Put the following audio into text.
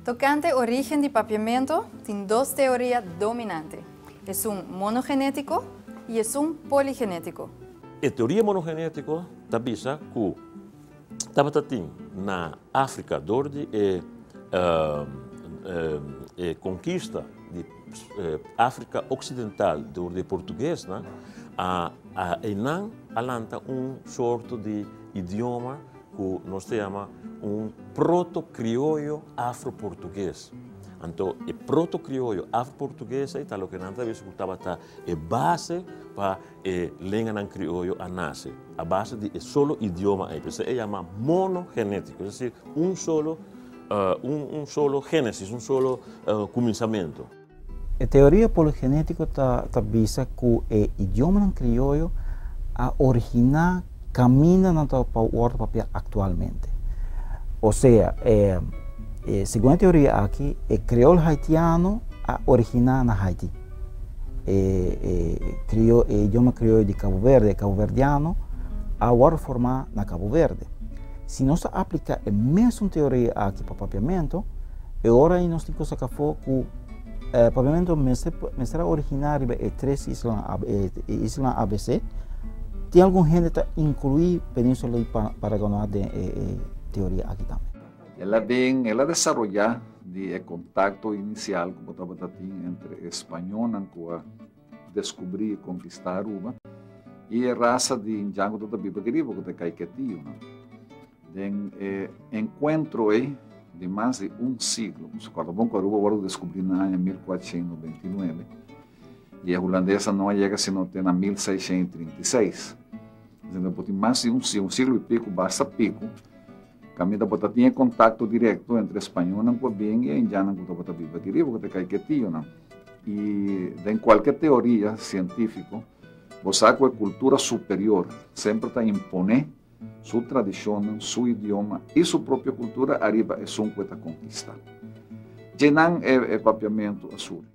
Tocante origen di papiamento, tin dos teoria dominante. Esun monogenetico y esun poligenetico. E teoria monogenetico ta bisa cu tabata tin na Africa door di e e conquista di Africa Occidental door di e Portuguesnan, a a einan a lanta un sorto di idioma cu nos ta yama un proto-crioyo afro-portugues. Anto e proto-crioyo afro-portugues ei ta loke nan ta bisa cu tabata e base pa e lenganan crioyo a nace, a base di e solo idioma ei. P'esei e yama monogenetico, es decir, un solo, un solo genesis, un solo cuminsamento. E teoria poligenetico ta bisa cu e idiomanan crioyo a origina caminda nan ta wordo papia actualmente. Osea, segun e teoria aki, e creol haitiano a origina na Haiti. E idioma crioyo di Cabo Verde, e caboverdiano, a wordo forma na Cabo Verde. Si nos ta aplica e mesun teoria aki pa papiamento, E ora ei nos tin ku saka afó ku papiamentu mester mester a originá riba e tres islanan e islanan ABC. Tin algun hende ta inkluí Península di Paraguaná den e e teoria aki tambe. El a bin, el a desaroyá di e kontakto inisial ku bo tabata tin entre e spañónan ku a deskubrí i konkistá Aruba i e rasa di indjan ku tabata biba aki riba ku ta e Kaiketionan. Den e enkuentro ei di mas di un siglo, nos kòrda bon ku Aruba wòrdu deskubrí na aña 1499 i e hulandesnan no a yega sino te na 1636. Esei bo tin mas di un siglo, un siglo i piku, basta piku, kaminda bo ta tin e kontakto direkto entre e spañolnan ku a bin i e indiannan ku tabata biba aki riba, ku ta e kaiketionan. I den kualke teoria sientífiko, bo sa ku e kultura superior semper ta imponé su tradishonnan, su idioma i su propio kultura ariba esun ku e ta konkistá. Dje nan e papiamentu a surgi.